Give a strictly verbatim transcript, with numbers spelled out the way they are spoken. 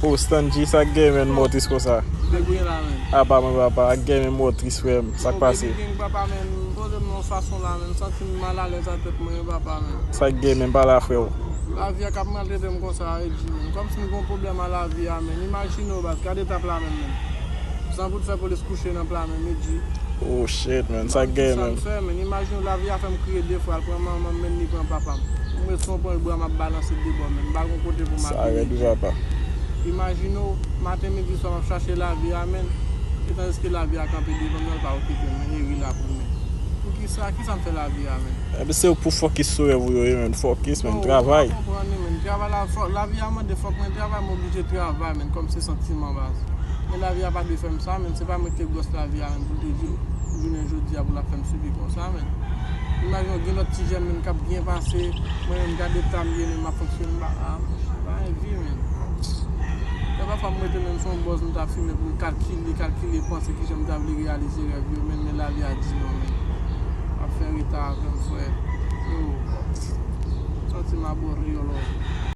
Oh, Stanji, sa k gen, menn, mò tris konsa? Debouye la, menn. Apa mwen, papa, ak gen menm mò tris, frè m. Sa k pase? Gen papa, menn, poze m nan fason la, menn, m santi m malalèz ak tèt mwen, papa, menn. Sa k gen, menn, pale a frè w? Lavi a k ap maltrete m konsa, Edji, menn. Kòmsi m gen yon pwoblèm a lavi a, menn. Imajine w, baz, gade etap la menm, menn. San bout fè polis kouche nan pla menm, Edji. Oh shit, menn, sa k gen, menn? Sa m fè, menn. Imajine w, lavi a fè m kriye de fwa, l pran manman m, menn, li pran papa m. M ret sou yon pwen bwa, m ap balanse de bò, menn. M pa gon kote pou m Sa apiye, rèd, wi, Edji. Papa. Imajine w, maten, midi, swa, m ap chache lavi a, menn. E tandiske lavi a kanpe devan mwen, l pa okipe m, menn, e ri la pou mwen. Poukisa? Kisa m fè lavi a, menn? Ebyen, se pou fokis sou rèv ou yo, wi, menn. Fokis, menn, travay. Ou konprann, menn. Travay la, fò, lavi a mande fòk mwen travay, m oblije travay, menn, kòm se santiman, baz. Men lavi a pa dwe fè m sa, menn. Se pa mwen ki te gwòs lavi a, menn, pou l te di, jounen jodi a, pou l ap fè m sibi konsa, menn. Imajine w, gen lòt ti jèn, menn, k ap byen pase, mwen menm, gade eta m ye, menn, m ap fonksyone, m pa, a, se pa yon vi, menn. Lè pafwa m rete menm sou yon bòz, m ta fimen pou m kalkile, kalkile, panse kijan m ta vle reyalize rèv yo, menn, men lavi a di non, menn. Ap fè reta avè m, frè. Yo, santi m abòre, yo, lò.